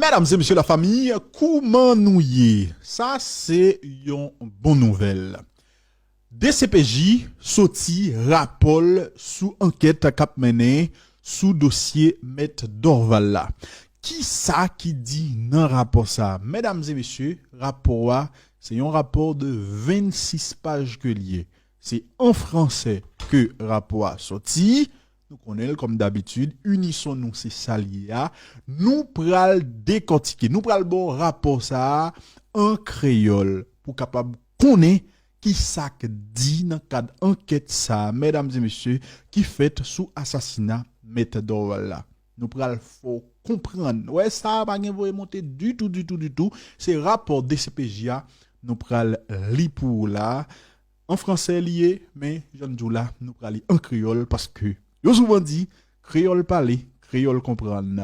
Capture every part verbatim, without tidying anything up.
Medam e mesye lafanmi, kouman nou ye? Sa se yon bon nouvèl. D C P J soti rapò l sou ankèt k ap mennen sou dosye Mèt Dorval la. Kisa ki di nan rapò sa a? Medam e mesye, rapò a se yon rapò de vennsis paj ke l ye. Se an fransè ke rapò a sòti. Nou konnen l kòm dabitid, Unison Nou se sa l ye a. Nou pral dekòtike, nou pral ba w rapò sa a an kreyòl pou w kapab konnen kisa k di nan kad ankèt sa a, medam e mesye, ki fèt sou asasina Mèt Dorval la. Nou pral fè w konprann. Wè, sa a pa gen voye monte ditou, ditou, ditou. Se rapò D C P J a, nou pral li pou ou la. An fransè li ye, men jan n di w la, nou pral li an kreyòl paske yo souvan di, kreyòl pale, kreyòl konprann.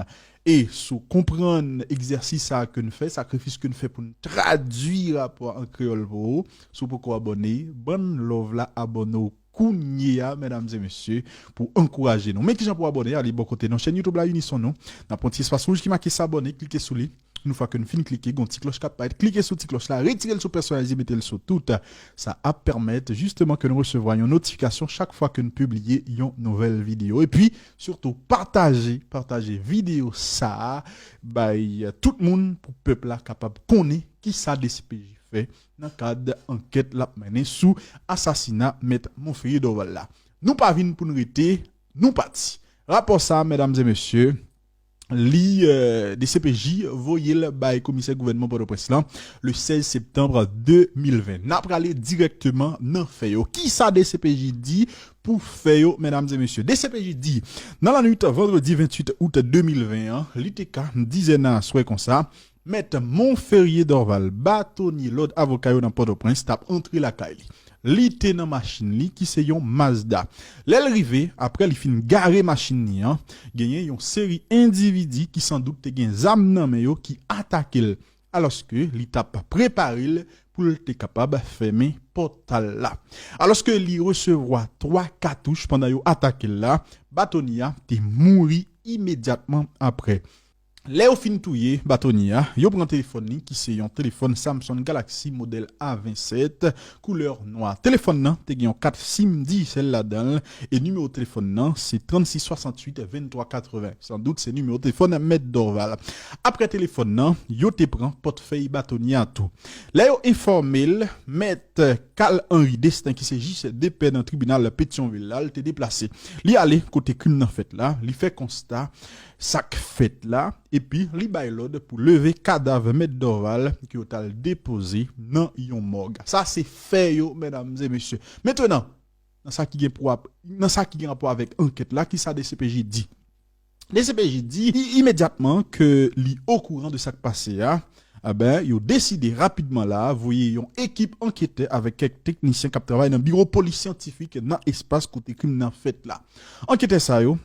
E si w konprann egzèsis sa a ke n fè, sakrifis ke n fè pou n tradui rapò a an kreyòl pou ou, si w poko abòne, bann love la, abòne w kounye a, medam e mesye, pou ankouraje nou. Men kijan pou abòne, ale bò kote nan chèn YouTube la, Unison Nou. N ap pran ti espas wouj ki make s'abonner, klike sou li. Yon fwa ke n fin klike, gen yon ti klòch k ap parèt. Klike sou ti klòch la, retire l sou pèsonalize, mete l sou tout. Sa ap pèmèt jisteman ke n resevwa yon notifikasyon chak fwa ke n pibliye yon nouvèl videyo. Epi, sitou, pataje, pataje videyo sa a bay tout moun pou pèp la kapab konnen kisa D C P J fè nan kad ankèt l ap mennen sou asasina Mèt Monferrier Dorval la. Nou pa vin pou n rete, nou pati. Rapò sa a, medam e mesye, li, euh, D C P J voye l bay komisè gouvènman Pòtoprens lan le sèz septanm de mil ven. N ap prale dirèkteman nan fè yo. Kisa D C P J di pou fè yo, medam e mesye? D C P J di, nan lannwit vandredi venntuit out de mil ven an, li te ka dizè nan aswè konsa, Mèt Monferrier Dorval, batonye lòd avoka yo nan Pòtoprens, t ap antre lakay li. Li te nan machin li ki se yon Mazda. Lè l rive, apre li fin gare machin li an, genyen yon seri endividi ki sandout te gen zam nan men yo ki atake l, alòske li t ap prepare l pou l te kapab fèmen pòtal la. Alòske li resevwa twa katouch pandan yo atake l la, batonye a te mouri imedyatman apre. Lè yo fin touye batonye a, yo pran telefòn li ki se yon telefòn Samsung Galaxy modèl A vennsèt, koulè nwa. Telefòn nan te gen yon kat sim Digicel ladan l e nimewo telefòn nan se trannsis swasanntuit venntwa katreven. Sandout se nimewo telefòn Mèt Dorval. Apre telefòn nan, yo te pran pòtfèy batonye a tou. Lè yo enfòme l, Mèt Carl Henry Destin, ki se jij depè nan tribinal Petyonvil la, l te deplase. Li ale kote krim nan fèt la, li fè konsta sa k fèt la, epi li bay lòd pou leve kadav Mèt Dorval ke yo t al depoze nan yon mòg. Sa se fè yo, medam e mesye. Mentnan, nan sa ki gen pou ap-, nan sa ki gen rapò avèk ankèt la, kisa D C P J di? D C P J di i-, imedyatman ke li okouran de sa k pase a, enben, yo deside rapidman la voye yon ekip anketè avèk kèk teknisyen k ap travay nan biwo polis syantifik nan espas kote krim nan fèt la. Anketè sa yo,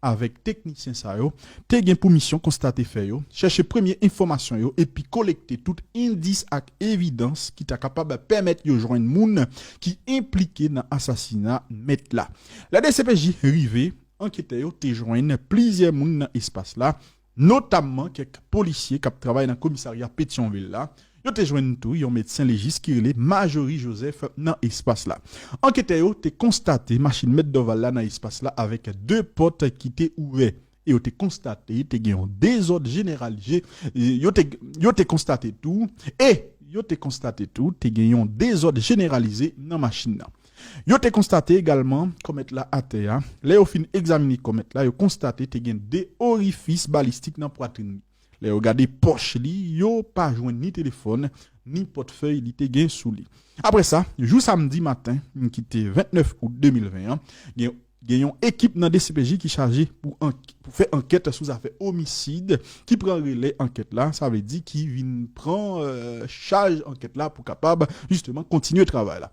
avèk teknisyen sa yo, te gen pou misyon konstate fè yo, chèche premye enfòmasyon yo epi kolekte tout endis ak evidans ki ta kapab pèmèt yo jwenn moun ki enplike nan asasina Mèt la. Lè D C P J rive, anketè yo te jwenn plizyè moun nan espas la, notamman kèk polisye k ap travay nan komisarya Petyonvil la. Yo te jwenn tou yon medsen lejis ki rele Majorie Joseph nan espas la. Anketè yo te konstate machin Mèt Dorval la nan espas la avèk de pòt ki te ouvè. E yo te konstate te gen yon dezòd jeneralize, yo te, yo te konstate tou, e yo te konstate tou te gen yon dezòd jeneralize nan machin nan. Yo te konstate egalman kò Mèt la atè a. Lè yo fin egzamine kò Mèt la, yo konstate te gen de orifis balistik nan pwatrin li. Lè yo gade pòch li, yo pa jwenn ni telefòn, ni pòtfèy li te gen sou li. Apre sa, jou samdi maten, ki te vennèf out de mil ven an, gen, gen yon ekip nan D C P J ki chaje pou ank-, pou fè ankèt sou zafè omisid ki pran relè ankèt la. Sa vle di ki vin pran, euh, chaj ankèt la pou kapab, jisteman, kontinye travay la.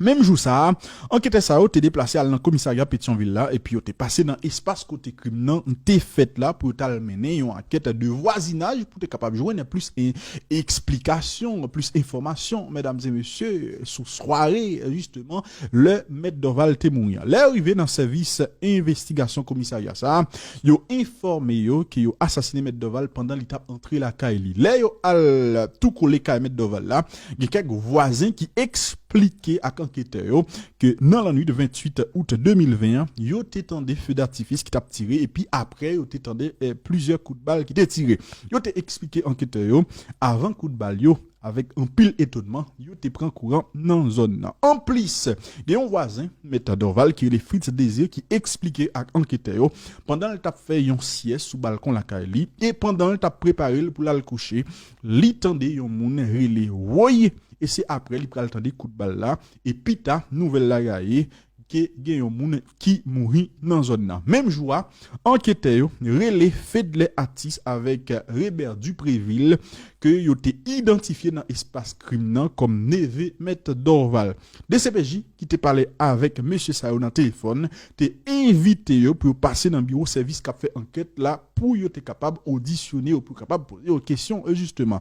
Menm jou sa a, anketè sa yo te deplase al nan komisarya Petyonvil la, epi yo te pase nan espas kote krim nan te fèt la pou yo t al mennen yon ankèt de vwazinaj pou te kapab jwenn plis en-, eksplikasyon, plis enfòmasyon, medam e mesye, sou sware, jisteman, lè Mèt Dorval te mouri an. Lè yo rive nan sèvis envestigasyon komisarya sa a, yo enfòme yo ke yo asasinen Mèt Dorval pandan li t ap antre lakay li. Lè yo al tou kole kay Mèt Dorval la, gen kèk vwazen ki eksplike ak anketè yo ke nan lannwit venntuit out de mil ven an, yo te tande fe datifis ki t ap tire, epi apre, yo te tande, eh, plizyè kout bal ki te tire. Yo te eksplike anketè yo, avan kout bal yo, avèk anpil etonman, yo te pran kouran nan zòn nan. Anplis, gen yon vwazen, Mèt Dorval, ki rele Fritz Désir, ki eksplike ak anketè yo, pandan l t ap fè yon syès sou balkon lakay li, e pandan l t ap prepare l pou l al kouche, li tande yon moun rele woy, e se apre li pral tande kout bal la, e pita, nouvèl la gaye, ke gen yon moun ki mouri nan zòn nan. Menm jou a, anketè yo rele Fedlè Atis avèk Rebè Duprevil ke yo te idantifye nan espas krim nan kòm neve Mèt Dorval. D C P J ki te pale avèk mesye sa yo nan telefòn te envite yo pou yo pase nan biwo sèvis k ap fè ankèt la pou yo te kapab odisyone yo, pou yo kapab poze yo kesyon, e jisteman.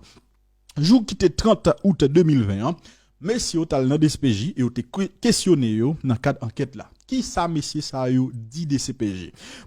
Jou ki te trant out de mil ven an, mesye yo t al nan D C P J e yo te kwe-, kesyone yo nan kad ankèt la. Kisa mesye sa yo di D C P J?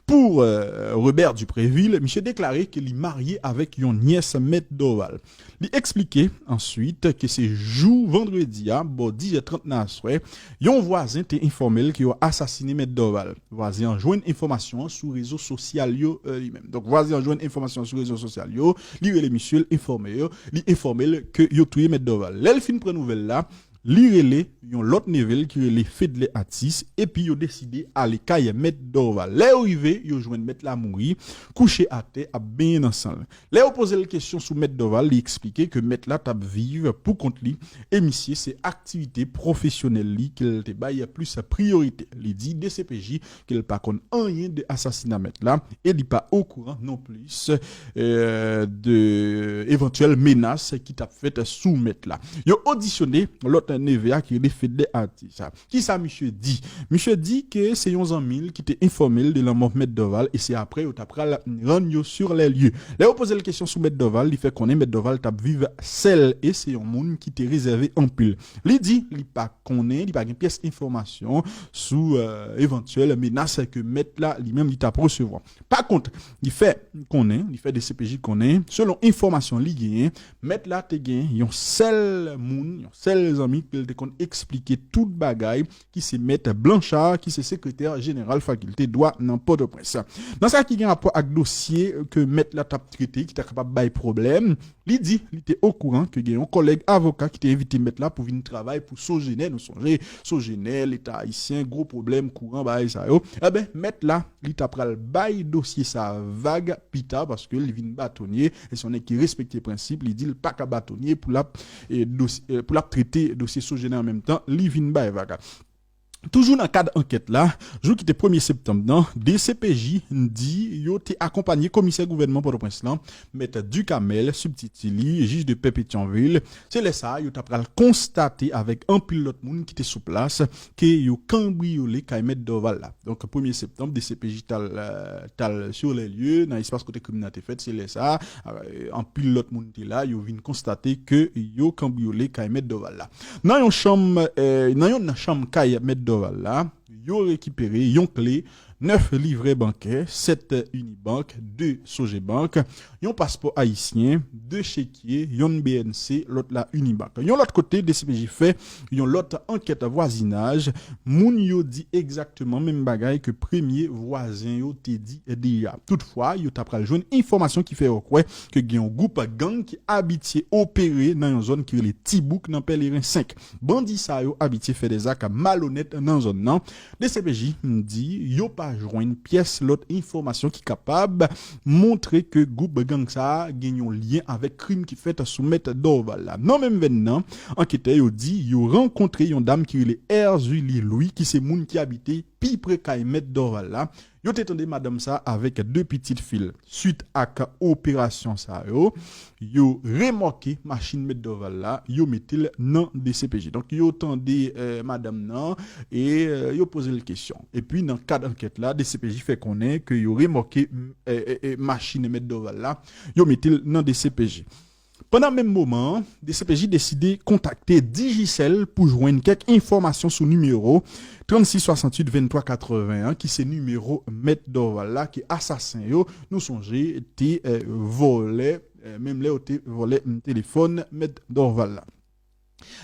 Pou, euh, Rebè Duprevil, misye deklare ke li marye avèk yon nyès Mèt Dorval. Li eksplike answit ke se jou vandredi a, bò diz è trant nan aswè, yon vwazen te enfòme l ke yo asasinen Mèt Dorval. Vwazen an jwenn enfòmasyon an sou rezo sosyal yo, euh, li menm. Donk, vwazen an jwenn enfòmasyon an sou rezo sosyal yo, li rele misye, l enfòme yo, li enfòme l ke yo touye Mèt Dorval. Lè l fin pran nouvèl la, li rele yon lòt neve l ki rele Fedlè Atis, epi yo deside ale kay Mèt Dorval. Lè yo rive, yo jwenn mèt la mouri, kouche atè, ap benyen nan san l. Lè yo poze l kesyon sou Mèt Dorval, li eksplike ke mèt la t ap viv pou kont li, e misye se aktivite pwofesyonèl li ke l te bay plis priyorite. Li di D C P J ke l pa konn anyen de asasina mèt la, e li pa okouran non plis, euh, de evantyèl menas ki t ap fèt sou mèt la. Yo odisyone lòt neve a ki rele Fedlè Atis. Kisa misye di? Misye di ke se yon zanmi l ki te enfòme l de lanmò Mèt Dorval, e se apre yo t ap pral rann yo sur les lieux. Lè yo poze l kesyon sou Mèt Dorval, li fè konnen Mèt Dorval t ap viv sèl, e se yon moun ki te rezève anpil. Li di li pa konnen, li pa gen pyès enfòmasyon sou, euh, evantyèl menas ke mèt la li menm li t ap resevwa. Pa kont, li fè konnen, li fè D C P J konnen, selon enfòmasyon li genyen, mèt la te gen yon sèl moun, yon sèl zanmi ke l te konn eksplike tout bagay, ki se mèt Blanchard, ki se sekretè jeneral fakilte dwa nan Pòtoprens. Nan sa ki gen rapò ak dosye ke mèt la t ap trete, ki ta kapab bay pwoblèm, li di li te okouran ke gen yon kòlèg avoka ki te envite mèt la pou vin travay pou Sogener. Nou sonje, Sogener, Leta ayisyen, gwo pwoblèm kouran, bagay sa yo. Enben, mèt la, li ta pral bay dosye sa vag pita, paske li vin batonye, e se yon nèg ki respekte prensip, li di l pa ka batonye pou l ap, e, dosye, e, pou l ap trete dosye Sogener an menm tan, li vin bay vag. Toujou nan kad ankèt la, jou ki te premye septanm nan, D C P J di yo te akonpanye komisè gouvènman Pòtoprens lan, mèt Ducamel, sibtiti li, jij de pè Petyonvil. Se lè sa a, yo ta pral konstate avèk anpil lòt moun ki te sou plas ke yo kanbriyole kay mèt Dorval la. Donk, premye septanm, D C P J t al, euh, t al sur les lieux, nan espas kote krim nan te fèt, se lè sa a, euh, anpil lòt moun te la, yo vin konstate ke yo kanbriyole kay mèt Dorval la. Nan yon chanm, eh, nan yon nan chanm kay mèt Dorval la, yo rekipere yon kle, nèf livrè bankè, sèt Unibank, de Sogebank, yon paspò ayisyen, de chekye, yonn B N C, lòt la Unibank. Yon lòt kote, D C P J fè yon lòt ankèt vwazinaj. Moun yo di egzakteman menm bagay ke premye vwazen yo te di deja. Toutfwa, yo ta pral jwenn enfòmasyon ki fè yo kwè ke gen yon gwoup gang ki abitye opere nan yon zòn ki rele Tibouk nan Pèleren senk. Bandi sa yo abitye fè de zak malonèt nan zòn nan. D C P J di yo pa jwenn pyès lòt enfòmasyon ki kapab montre ke gwoup gang sa a gen yon lyen avèk krim ki fèt sou mèt Dorval la. Nan menm venn nan, anketè yo di yo rankontre yon dam ki rele Erzulie Louis, ki se moun ki abite pi pre kay Mèt Dorval la. Yo te tande madanm sa avèk de pitit fi l. Swit ak operasyon sa yo, yo remòke machin Mèt Dorval la, yo mete l nan D C P J. Donk, yo tande eh, madanm nan e eh, yo poze l kesyon. Epi, nan kad ankèt la, D C P J fè konnen ke yo remòke eh, eh, eh, machin Mèt Dorval la, yo mete l nan D C P J. Pandan menm moman an, D C P J deside kontakte Digicel pou jwenn kèk enfòmasyon sou nimewo trannsis swasanntuit venntwa katreven an, ki se nimewo Mèt Dorval la, ke asasen yo, nou sonje, te eh, vòlè, eh, menm lè yo te vòlè mm, telefòn Mèt Dorval la.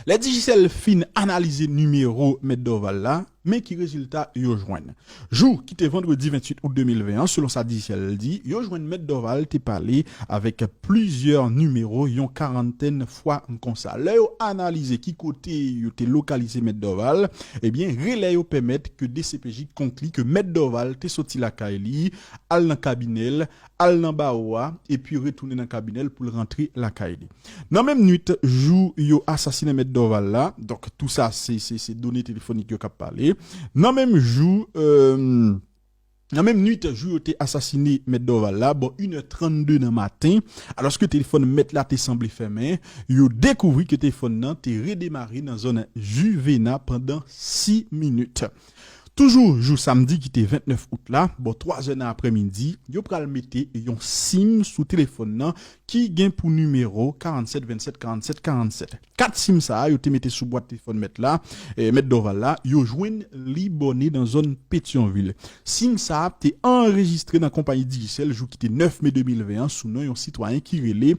Lè Digicel fin analize nimewo Mèt Dorval la, men ki rezilta yo jwenn. Jou ki te vandredi venntuit out de mil ven an, selon sa Digicel di, yo jwenn Mèt Dorval te pale avèk plizyè nimewo yon karantèn fwa konsa. Lè yo analize ki kote yo te lokalize Mèt Dorval, ebyen, relè yo pèmèt ke D C P J konkli ke Mèt Dorval te soti lakay li, al nan kabinè l, al nan bawo a, epi retounen nan kabinè l pou l rantre lakay li. Nan menm nwit jou yo asasinen Mèt Dorval la, donk tou sa se, se, se done telefonik yo k ap pale. Nan menm jou, euh, nan menm nwit jou yo te asasinen Mèt Dorval la, bò inè trannde nan maten, alòske telefòn Mèt la te sanble fèmen, yo dekouvri ke telefòn nan te redemare nan zòn Juvena pandan sis minit. Toujou jou samdi ki te vennèf out la, bò twazè nan aprèmidi, yo pral mete yon sim sou telefòn nan ki gen pou nimewo karannsèt vennsèt karannsèt karannsèt. Kat sim sa a yo te mete sou bwat telefòn Mèt la, eh, Mèt Dorval la, yo jwenn li bòne nan zòn Petyonvil. Sim sa a te anrejistre nan konpayi Digicel jou ki te nèf me de mil ven an sou non yon sitwayen ki rele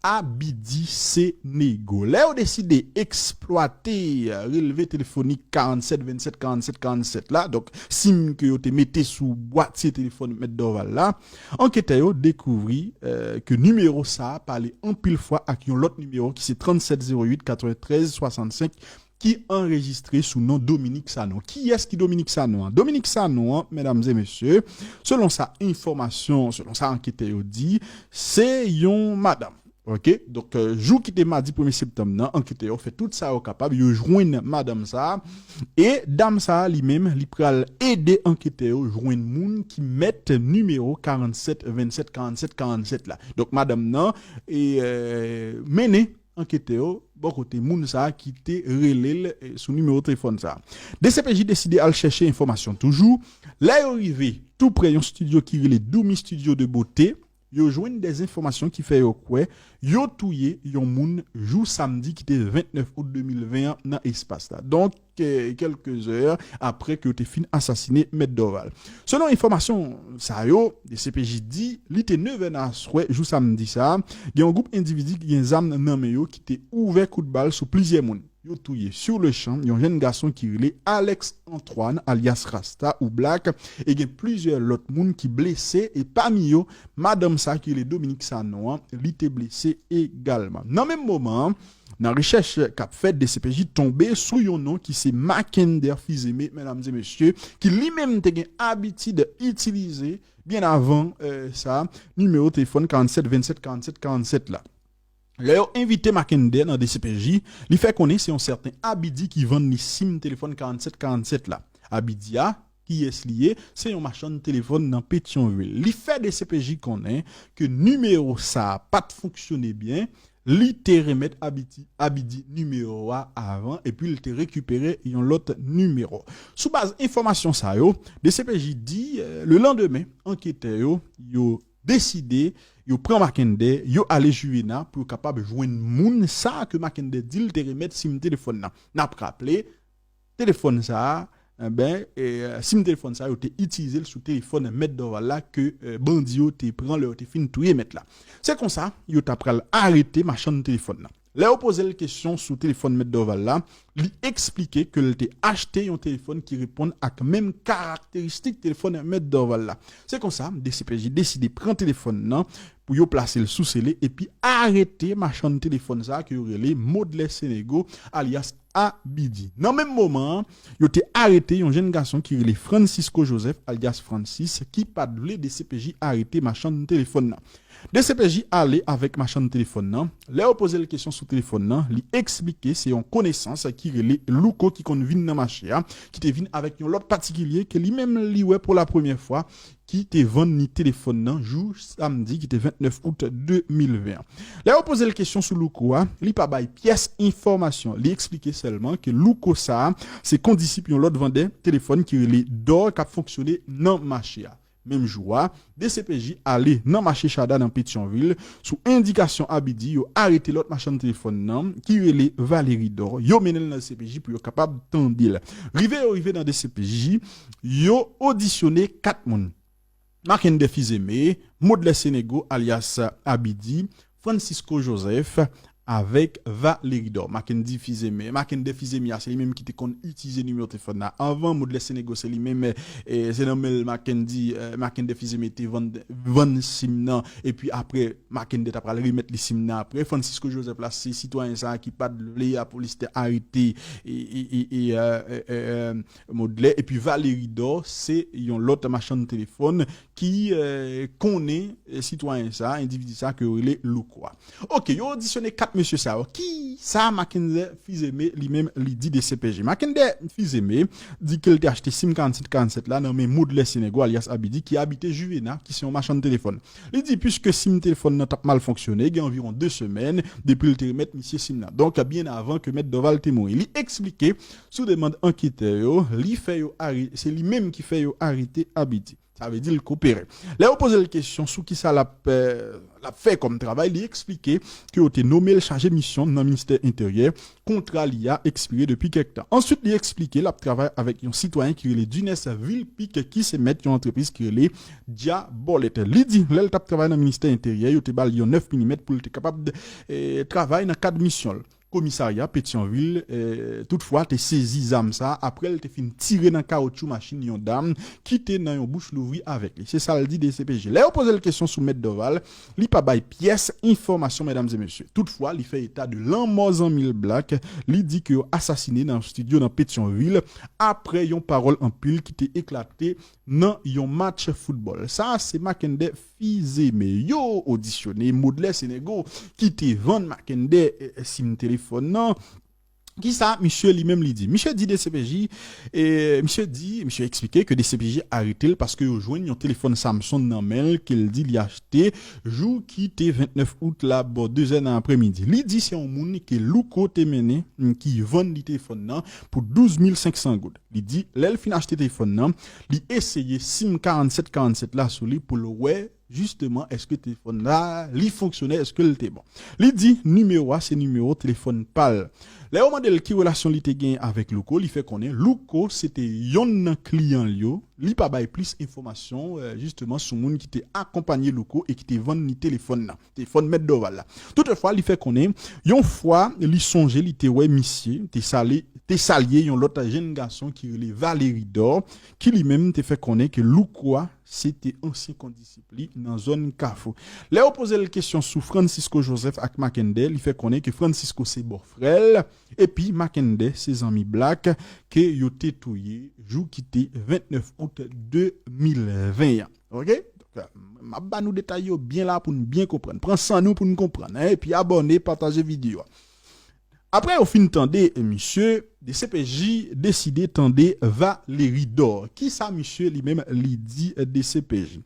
Abidi Senego. Lè yo deside eksplwate relve telefonik karannsèt vennsèt karannsèt karannsèt la, donk sim ke yo te mete sou bwatye telefòn Mèt Dorval la, anketè yo dekouvri eh, ke nimewo sa a pale anpil fwa ak yon lòt nimewo ki se tranntsèt zewo uit katreventrèz swasannsenk ki anrejistre sou non Dominique Sanon. Kiyès ki Dominique Sanon an? Dominique Sanon an, medam e mesye, selon sa enfòmasyon, selon sa anketè yo di, se yon madanm. Ok, donk eh, jou ki te madi premye septanm nan, anketè yo fè tout sa yo kapab, yo jwenn madanm sa a, e dam sa a li menm, li pral ede anketè yo jwenn moun ki mèt nimewo karannsèt vennsèt karannsèt karannsèt la. Donk madanm nan e eh, mennen anketè yo bò kote moun sa a ki te rele l eh, sou nimewo telefòn sa a. D C P J deside al chèche enfòmasyon toujou. Lè yo rive tou prè yon estidyo ki rele Doumi Studio de Beauté, yo jwenn de enfòmasyon ki fè yo kwè yo touye yon moun jou samdi ki te vennèf out de mil ven an nan espas la. Donk, eh, kèlke zè apre ke yo te fin asasinen Mèt Dorval. Selon enfòmasyon sa yo, D C P J di, li te nevè nan aswè jou samdi sa a, gen yon gwoup endividi ki gen zam nan men yo ki te ouvè kout bal sou plizyè moun. Yo touye sur le champ yon jèn gason ki rele Alex Antoine, alyas Rasta ou Black, e gen plizyè lòt moun ki blese, e pami yo, madanm sa ki rele Dominique Sanon an, li te blese egalman. Nan menm moman an, nan rechèch k ap fèt, D C P J tonbe sou yon non ki se Mackinder Fils-Aimé, medam e mesye, ki li menm te gen abitid itilize, byen avan eh, sa, nimewo telefòn karannsèt vennsèt karannsèt karannsèt la. Lè yo envite Mackinder nan D C P J, li fè konnen se yon sèten Abidi ki vann li sim telefòn karannsèt karannsèt la. Abidi a, kiyès li ye? Se yon machann telefòn nan Petyonvil. Li fè D C P J konnen ke nimewo sa a pa t fonksyone byen, li te remèt Abidi, Abidi nimewo a avan, epi li te rekipere yon lòt nimewo. Sou baz enfòmasyon sa yo, D C P J di, eh, le landemen, anketè yo, yo deside, yo pran Mackinder, yo ale Juvena pou yo kapab jwenn moun sa a ke Mackinder di l te remèt sim telefòn nan. N ap raple, telefòn sa a, enben, eh, sim telefòn sa a, yo te itilize l sou telefòn Mèt Dorval la ke eh, bandi yo te pran lè yo te fin touye Mèt la. Se konsa, yo ta pral arete machann telefòn nan. Lè yo poze l kesyon sou telefòn Mèt Dorval la, li eksplike ke l te achte yon telefòn ki reponn ak menm karakteristik telefòn Mèt Dorval la. Se konsa, D C P J deside pran telefòn nan pou yo plase l sou sele epi arete machann telefòn sa a ke yo rele Modlè Senego, alyas Abidi. Nan menm moman an, yo te arete yon jèn gason ki rele Francisco Joseph, alyas Francis, ki pa t vle D C P J arete machann telefòn nan. DCPJ ale avèk machann telefòn nan. Lè yo poze l kesyon sou telefòn nan, li eksplike se yon konesans ki rele Louko ki konn vin nan mache a, ki te vin avèk yon lòt patikilye ke li menm li wè pou la premyè fwa, ki te vann li telefòn nan jou samdi ki te vennèf out de mil ven an. Lè yo poze l kesyon sou Louko a, li pa bay pyès enfòmasyon. Li eksplike sèlman ke Louko sa a se kondisip yon lòt vandè telefòn ki rele Dò k ap fonksyone nan mache a. Menm jou a, DCPJ ale nan mache Chada nan Petyonvil. Sou endikasyon Abidi, yo arete lòt machann telefòn nan ki rele Valery Dor. Yo mennen l nan DCPJ pou yo kapab tande l. Rive yo rive nan DCPJ, yo odisyone kat moun. Marckender Fils-Aimé, Modlè Senego alyas Abidi, Francisco Joseph, avèk Valery Dor. Marckender Fils-Aimé, Marckender Fils-Aimé a, se li menm ki te konn itilize nimewo telefòn nan anvan. Modlè Senego, se li menm, eh, se nan men l Marckender, eh, Marckender Fils-Aimé te vann, vann sim nan. Epi apre, Marckender ta pral remèt li sim nan apre. Francisco Joseph la, se sitwayen sa a ki pa t vle lapolis te arete e, e, e, e, eh, eh, eh, Modlè. Epi Valery Dor, se yon lòt machann telefòn ki, eh, konnen, eh, sitwayen sa, endividi sa ke yo rele Louko a. Ok, yo odisyone kat mesye sa yo. Ki sa Marckender Fils-Aimé li menm li di DCPJ? Marckender Fils-Aimé di ke l te achte sim karannsèt karannsèt la nan men Modlè Senego alyas Abidi ki abite Juvena, ki se yon machann telefòn. Li di, piske sim telefòn nan t ap mal fonksyone, gen anviwon de semèn depi l te remèt misye sim nan. Donk, byen avan ke Mèt Dorval te mouri. Li eksplike, sou demann anketè yo, li fè yo are-, se li menm ki fè yo arete Abidi. Sa vle di l kopere. Lè yo poze l kesyon sou kisa l ap, eh, l ap fè kòm travay, li eksplike ke yo te nome l chaje misyon nan ministè enteryè, kontra li a ekspire depi kèk tan. Answit, li eksplike l ap travay avèk yon sitwayen ki rele Dunès Vilpique, ki se mèt yon antrepriz ki rele Djabòlèt. Li di, lè l t ap travay nan ministè enteryè, yo te ba l yon nèf milimèt pou l te kapab, eh, travay nan kad misyon l. Komisarya Petyonvil, eh, toutfwa, te sezi zam sa a apre l te fin tire nan kawotchou machin yon dam ki te nan yon bouch louvri avèk li. Se sa l di DCPJ. Lè yo poze l kesyon sou Mèt Dorval, li pa bay pyès enfòmasyon, medam e mesye. Toutfwa, li fè eta de lanmò zanmi l Black. Li di ke yo asasine nan yon estidyo nan Petyonvil apre yon pawòl anpil ki te eklate nan yon match foutbòl. Sa a se Marckender Fils-Aimé. Yo odisyone Modlè Senego ki te vann Marckender, eh, sim telefòn nan. Kisa misye li menm li di? Misye di DCPJ, eh, misye di, misye eksplike ke DCPJ arete l paske yo jwenn yon telefòn Samsung nan men l ke l di li achte jou ki te vennèf out la bò de zè nan aprèmidi. Li di se yon moun ke Louko te mennen, mm, ki vann li telefòn nan pou douz mil senk san goud. Li di, lè l fin achte telefòn nan, li eseye sim karannsèt karannsèt la sou li pou l wè, jisteman, èske telefòn la, li fonksyonè, èske l te bon. Li di, nimewo a, se nimewo telefòn pa l. Lè yo mande l ki relasyon li te genyen avèk Louko, li fè konnen Louko se te yonn nan kliyan l yo. Li pa bay plis enfòmasyon, eh, jisteman, sou moun ki te akonpanye Louko e ki te vann li telefòn nan. Telefòn Mèt Dorval la. Toutefwa, li fè konnen, yon fwa, li sonje li te wè misye, te sale, te salye yon lòt jenn gason ki rele Valery Dor, ki li menm te fè konnen ke Louko a, se te ansyen kondisip li nan zòn Kafou. Lè yo poze l kesyon sou Francisco Joseph ak Marckender, li fè konnen ke Francisco se bòfrè l, epi Marckender se zanmi Black ke yo te touye jou ki te vennèf out de mil ven an. Ok? Donk, euh, m ap ba nou detay yo byen la pou n byen konprann. Pran san nou pou n konprann, hein, epi abòne, pataje videyo a. Apre yo fin tande misye, DCPJ deside tande Valery Dor. Kisa misye li menm li di DCPJ?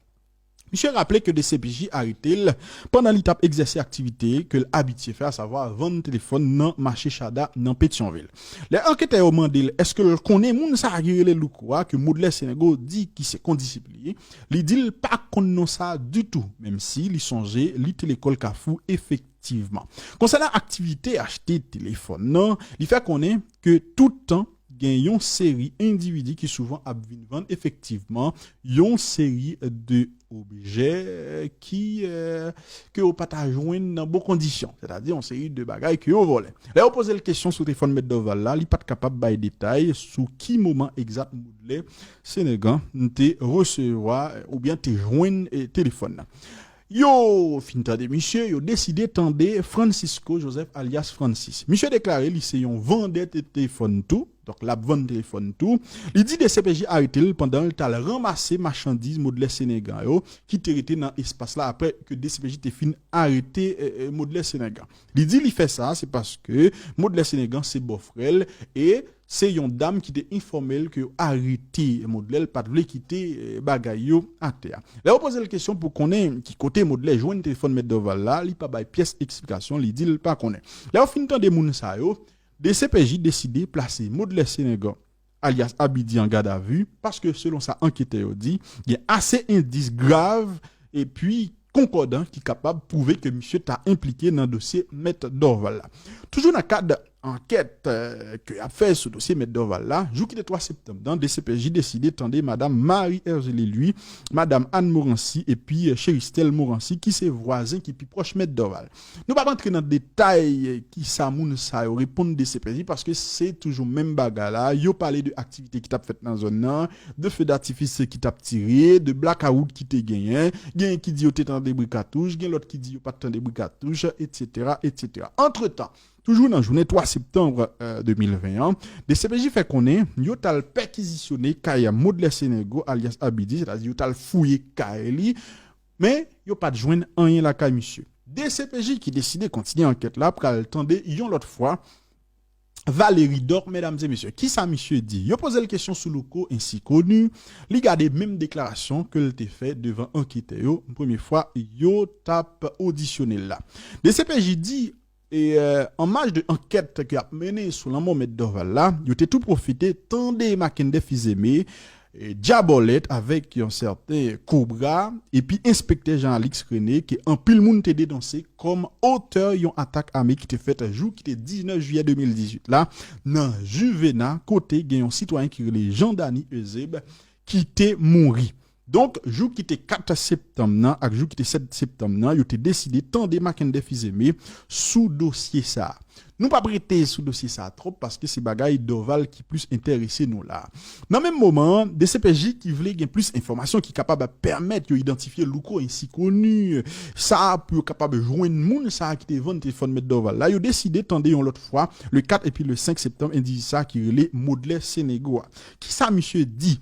Misye raple ke DCPJ arete l pandan li t ap egzèse aktivite ke l abitye fè, asavwa vann telefòn nan mache Chada nan Petyonvil. Lè anketè yo mande l èske l konnen moun sa a ki rele Louko a, ke Modlè Senego di ki se kondisip li, li di l pa konn non sa a ditou, menm si li sonje li te lekòl Kafou efektivman. Konsènan aktivite achte telefòn nan, li fè konnen ke tout tan gen yon seri endividi ki souvan ap vin vann efektivman yon seri de objè ki, euh, ke yo pa ta jwenn nan bon kondisyon, sètadi yon seri de bagay ke yo vòlè. Lè yo poze l kesyon sou telefòn Mèt Dorval la, li pa t kapab bay detay sou ki moman egzat Modlè Senego te resevwa, eh, oubyen te jwenn, eh, telefòn nan. Yo fin tande misye, yo deside tande Francisco Joseph alyas Francis. Misye deklare li se yon vandè te-, telefòn tou, Donk, l ap vann telefòn tou. Li di D C P J arete l pandan l t al ranmase machandiz Modlè Senegan yo ki te rete nan espas la apre ke D C P J te fin arete eh, eh, Modlè Senegan. Li di li fè sa, se paske Modlè Senegan se bòfrè l e se yon dam ki te enfòme l ke yo arete Modlè, l pa t vle kite eh, bagay yo atè a. Lè yo poze l kesyon pou konnen ki kote Modlè jwenn telefòn Mèt Dòval la, li pa bay pyès eksplikasyon, li di l pa konnen. Lè yo fin tande moun sa yo, D C P J deside plase Modlè Senegan, alyas Abidi, an gadavi, paske selon sa anketè yo di, gen ase endis grav epi konkòdan ki kapab pwouve ke misye ta enplike nan dosye Mèt Dòval la. Toujou nan kad ankèt eh, ke y ap fè sou dosye Mèt Dòval la, jou ki te twa septanm nan, D C P J deside tande madanm Marie Hergélie Louis, madanm Anne Morancy epi eh, Cheristel Morancy ki se vwazen ki pi pwòch Mèt Dòval. Nou p ap antre nan detay eh, ki sa moun sa yo reponn D C P J paske se toujou menm bagay la. Yo pale de aktivite ki t ap fèt nan zòn nan, de fe datifis ki t ap tire, de blakawout ki te genyen, genyen ki di yo te tande bri katouch, gen lòt ki di yo pa t tande bri katouch, etsetera, etsetera. Antretan, toujou nan jounen twa septanm eh, de mil ven an, D C P J fè konnen yo t al pèkizisyone kay Modlè Senegan alyas Abidi, sètadi yo t al fouye kay li, men yo pa t jwenn anyen lakay misye. D C P J ki deside kontinye ankèt la pral tande yon lòt fwa Valérie Dor, medam e mesye. Kisa misye di? Yo poze l kesyon sou Louko ensi koni. Li gade menm deklarasyon ke l te fè devan anketè yo premye fwa yo t ap odisyone l la. D C P J di, e, euh, an maj de ankèt ke ap mennen sou lanmò Mèt Dòval la, yo te tou pwofite tande Mackenday Fils-Aimé, e, Djabòlèt avèk yon sèten Kobra, epi enspektè Jean Alix René, ke anpil moun te denonse kòm otè yon atak ame ki te fèt jou ki te diznèf jiyè de mil dizuit la, nan Juvena, kote gen yon sitwayen ki rele Jean Dany Eusèbe, ki te mouri. Donk, jou ki te kat septanm nan ak jou ki te sèt septanm nan, yo te deside tande Mackenday Fils-Aimé sou dosye sa a. Nou p ap rete sou dosye sa a twòp paske se bagay Dorval ki plis enterese nou la. Nan menm moman an, D C P J ki vle gen plis enfòmasyon ki kapab pèmèt yo idantifye Louko ensi koni sa a pou yo kapab jwenn moun sa a ki te vann telefòn Mèt Dorval la, yo deside tande yon lòt fwa le kat epi le senk septanm endividi sa a ki rele Modlè Senego a. Kisa misye di?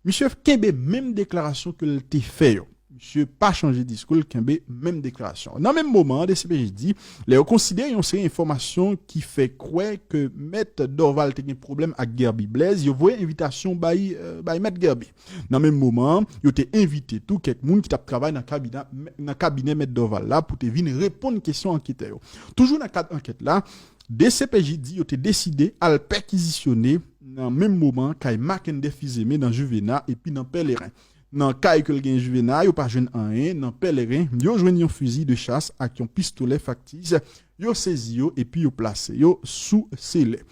Misye kenbe menm deklarasyon ke l te fè yo. Misye pa chanje diskou, l kenbe menm deklarasyon. Nan menm moman an, D C P J di, lè yo konsidere yon seri enfòmasyon ki fè kwè ke Mèt Dorval te gen pwoblèm ak Guerby Blaise, yo voye envitasyon bay, euh, bay Mèt Guerby. Nan menm moman an, yo te envite tou kèk moun ki t ap travay nan kabinè, nan kabinè Mèt Dorval la pou te vin reponn kesyon anketè yo. Toujou nan kad ankèt la, D C P J di yo te deside al pèkizisyone nan menm moman kay Mackenday Fils-Aimé nan Juvena epi nan Pèleren. Nan kay ke l gen Juvena, yo pa jwenn anyen. Nan Pèleren, yo jwenn yon fizi de chas ak yon pistolè faktis. Yo sezi yo epi yo plase yo sou selè.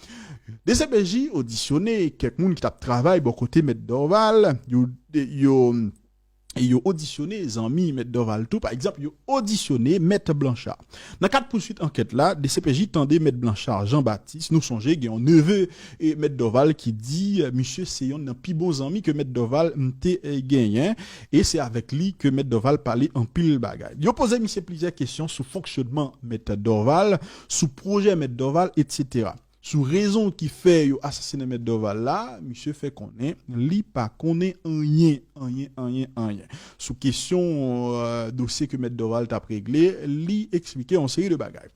D C P J odisyone kèk moun ki t ap travay bò kote Mèt Dorval. Yo, yo, yo odisyone zanmi Mèt Dorval tou. Pa egzanp, yo odisyone Mèt Blanchard. Nan kad pouswit ankèt la, D C P J tande Mèt Blanchard Jean Baptiste. Nou sonje gen yon neve e Mèt Dorval ki di, eh, misye se yonn nan pi bon zanmi ke Mèt Dorval m te, eh, genyen. E se avèk li ke Mèt Dorval pale anpil bagay. Yo poze misye plizyè kesyon sou fonksyonman Mèt Dorval, sou pwojè Mèt Dorval, etsetera. Sou rezon ki fè yo asasinen Mèt Dorval la, misye fè konnen li pa konnen anyen, anyen, anyen, anyen. Sou kesyon, euh, dosye ke Mèt Dorval t ap regle, li eksplike yon seri de bagay.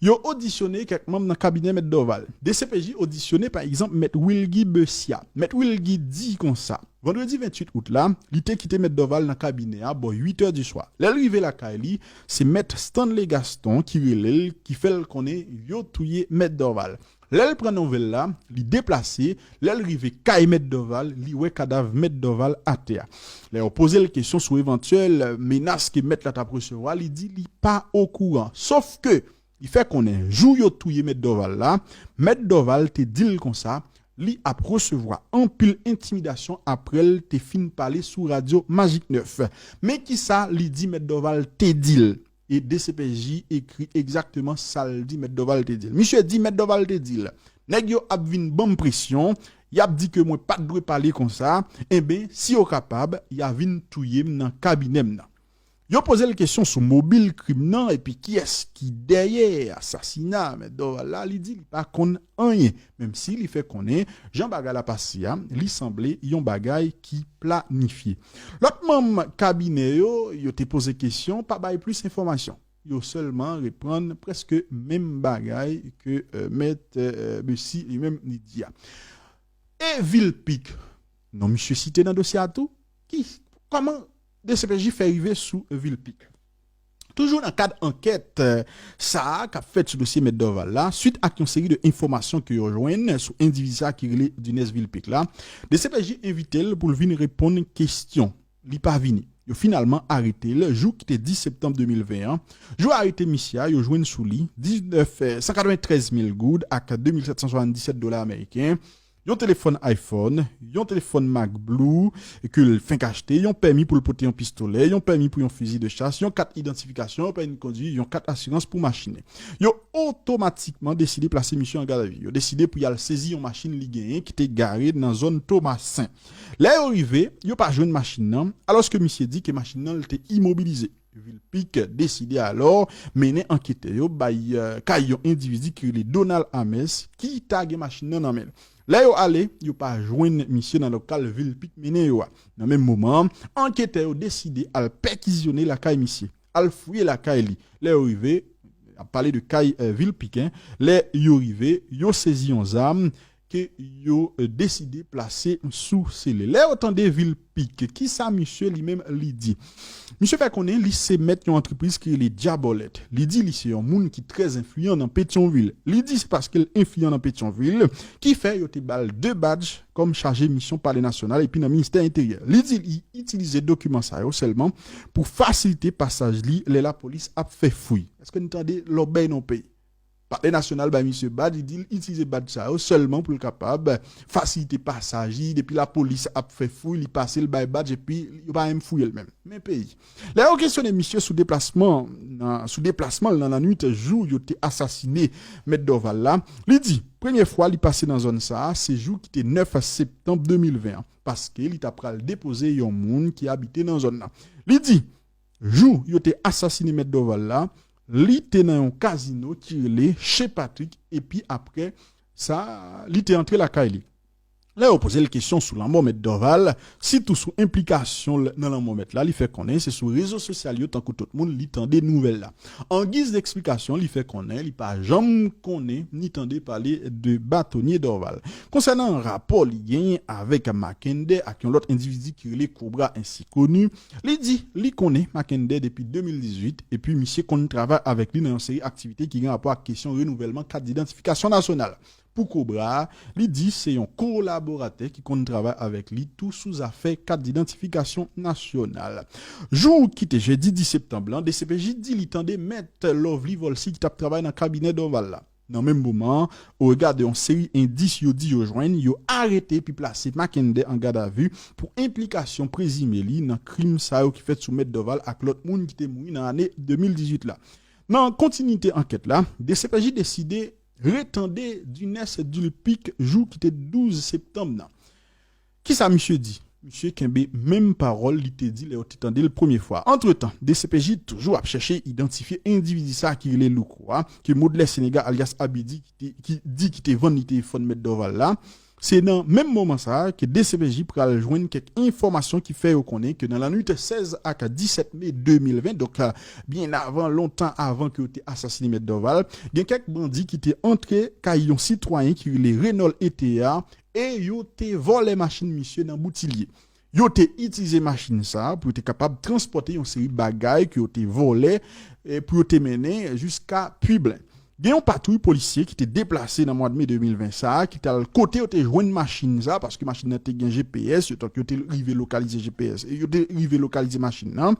Yo odisyone kèk manm nan kabinè Mèt Dorval. D C P J odisyone, pa egzanp, Mèt Wilgy Bessia. Mèt Wilgy di konsa, vandredi venntuit out la, li te kite Mèt Dorval nan kabinè a bò uit è di swa. Lè l rive lakay li, se Mèt Stanley Gaston ki rele l, ki fè l konnen yo touye Mèt Dorval. Lè l pran nouvèl la, li deplase. Lè l rive kay Mèt Dorval, li wè kadav Mèt Dorval atè a. Lè yo poze l kesyon sou evantyèl menas ke mèt la t ap resevwa, li di li pa okouran. Sòf ke li fè konnen jou yo touye Mèt Dorval la, Mèt Dorval te di l konsa, li ap resevwa anpil entimidasyon apre l te fin pale sou radyo Magic nèf. Men kisa li di Mèt Dorval te di l? E D C P J ekri egzakteman sa l di Mèt Dorval te di l. Misye di Mèt Dorval te di l, nèg yo ap vin ban m presyon, y ap di ke mwen pa t dwe pale konsa, enben, si yo kapab, y a vin touye m nan kabinè m nan. Yo poze l kesyon sou mobil krim nan epi kiyès ki dèyè asasina Mèt Dorval la, li di li pa konn anyen, menm si li fè konnen jan bagay la pase a, li sanble yon bagay ki planifye. Lòt manm kabinè yo, yo te poze kesyon, pa bay plis enfòmasyon. Yo sèlman reprann prèske menm bagay ke, euh, Mèt, euh, Mesi li menm li di a. E Vilpique, non misye site nan dosye a tou? Ki, kòman D C P J fè rive sou Vilpique? Toujou nan kad ankèt, euh, sa a k ap fèt sou dosye Mèt Dorval la, swit ak yon seri de enfòmasyon ke yo jwenn sou endividi sa a ki rele Dunes Vilpique la, D C P J envite l pou l vin reponn kesyon. Li pa vini. Yo finalman arete l jou ki te dis septanm de mil ven an. Jou arete misye a, yo jwenn sou li diznèf, eh, san katreventrèz mil goud ak de mil sèt san swasanndisèt dola ameriken, yon telefòn iPhone, yon telefòn MacBlue ke l fenk achte, yon pèmi pou l pote yon pistolè, yon pèmi pou yon fizi de chas, yon kat idantifikasyon, yon pèmi kondwi, yon kat asirans pou machin. Yo otomatikman deside plase misye an gadavi. Yo deside pou y al sezi yon machin li genyen ki te gare nan zòn Tomasen. Lè yo rive, yo pa jwenn machin nan, alòske misye di ke machin nan l te imobilize. Vilpique deside alò mennen anketè yo bay, euh, kay yon endividi ki rele Donald Ames ki ta gen machin nan nan men l. Lè yo ale, yo pa jwenn misye nan lokal Vilpique mennen yo a. Nan menm moman an, anketè yo deside al pèkizyone lakay misye, al fouye lakay li. Lè yo rive, ap pale de kay, euh, Vilpique, hein. Lè yo rive, yo sezi yon zam ke yo, euh, deside plase sou sele. Lè yo tande Vilpique, kisa misye li menm li di? Misye fè konnen li se mèt yon antrepriz ki rele Diabolette. Li di li se yon moun ki trè enfliyan nan Petyonvil. Li di se paske l enfliyan nan Petyonvil ki fè yo te ba l de badj kòm chaje misyon Palè Nasyonal epi nan Ministè Enteryè. Li di li itilize dokiman sa yo sèlman pou fasilite pasaj li lè lapolis ap fè fouy. Èske n tande lòbèy nan peyi? Palè Nasyonal bay misye badj, li di l itilize badj sa yo sèlman pou l kapab fasilite pasaj li, depi lapolis ap fè fouy, li pase, l bay badj, epi yo pa menm fouye l menm. Men peyi. Lè yo kesyone misye sou deplasman, nan, sou deplasman l nan lannwit jou yo te asasine Mèt Dorval la, li di, premye fwa li pase nan zòn sa a, se jou ki te nèf septanm de mil ven an, paske li ta pral depoze yon moun ki abite nan zòn nan. Li di, jou yo te asasine Mèt Dorval la, li te nan yon kazino ki rele Chez Patrick, epi apre sa, li te antre lakay li. Lè yo poze l kesyon sou lanmò Mèt Dorval, sitou sou enplikasyon l nan lanmò Mèt la, li fè konnen se sou rezo sosyal yo, tankou tout moun, li tande nouvèl la. An giz deksplikasyon, li fè konnen li pa janm konnen ni tande pale de Batonye Dorval. Konsènan rapò li genyen avèk Mackenday ak yon lòt endividi ki rele Cobra ensi koni, li di li konnen Mackenday depi de mil dizuit, epi misye konn travay avèk li nan yon seri aktivite ki gen rapò ak kesyon renouvèlman kat didantifikasyon nasyonal. Pou Cobra a, li di se yon kolaboratè ki konn travay avèk li tou sou zafè kat didantifikasyon nasyonal. Jou ki te jedi dis septanm lan, D C P J di li tande Mèt Lovely Volcy ki t ap travay nan kabinè Dorval la. Nan menm moman an, orega de yon seri endis yo di yo jwenn, yo arete epi plase Mackenday an gadavi pou enplikasyon prezime li nan krim sa yo ki fèt sou Mèt Dorval ak lòt moun ki te mouri nan ane de mil dizuit la. Nan kontinite ankèt la, D C P J deside retande Dunes Vilpique jou ki te douz septanm nan. Kisa misye di? Misye kenbe menm pawòl li te di lè yo te tande l premye fwa. Antretan, D C P J toujou ap chèche idantifye endividi sa a ki rele Louko a, ke Modlè Senegal alyas Abidi ki te, ki di ki te vann li telefòn Mèt Dorval la. Se nan menm moman sa a ke D C P J pral jwenn kèk enfòmasyon ki fè yo konnen ke nan lannwit sèz ak disèt me de mil ven, donk, euh, byen avan, lontan avan ke yo te asasine Mèt Dorval, gen kèk bandi ki te antre kay yon sitwayen ki rele Renol Etea, e yo te vòlè machin misye nan Boutilye. Yo te itilize machin sa a pou yo te kapab transpòte yon seri bagay ke yo te vòlè, e pou yo te mennen jiska Piblen. Gen yon patwouy polisye ki te deplase nan mwa de me de mil ven sa a, ki t al kote yo te jwenn machin sa a, paske machin nan te gen G P S, yo, donk yo te rive lokalize G P S, e yo te rive lokalize machin nan.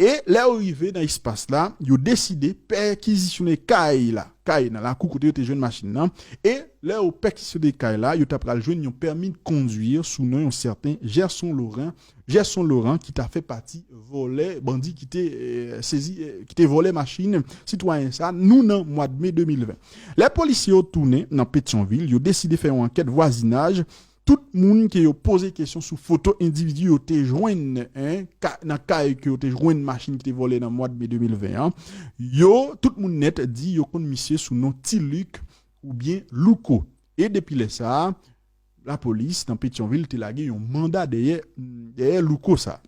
E lè yo rive nan espas la, yo deside pèkizisyone kay la, kay nan lakou kote yo te jwenn machin nan. E lè yo pèkizisyone kay la, yo ta pral jwenn yon pèmi de kondwi sou non yon sèten Gerson Laurent, Gerson Laurent ki ta fè pati vòlè, bandi ki te, eh, sezi, eh, ki te vòlè machin sitwayen sa, nou nan mwa de me de mil ven. Lè polisye yo tounen nan Petyonvil, yo deside fè yon ankèt vwazinaj Tout moun ke yo poze kesyon sou foto endividi yo te jwenn, en, ka, nan kay ke yo te jwenn machin ki te vòlè nan mwa de me de mil ven an, yo, tout moun nèt di yo konn misye sou non Ti Lik oubyen Louko. E depi lè sa a, lapolis nan Petyonvil te lage yon manda dèyè, dèyè Louko sa.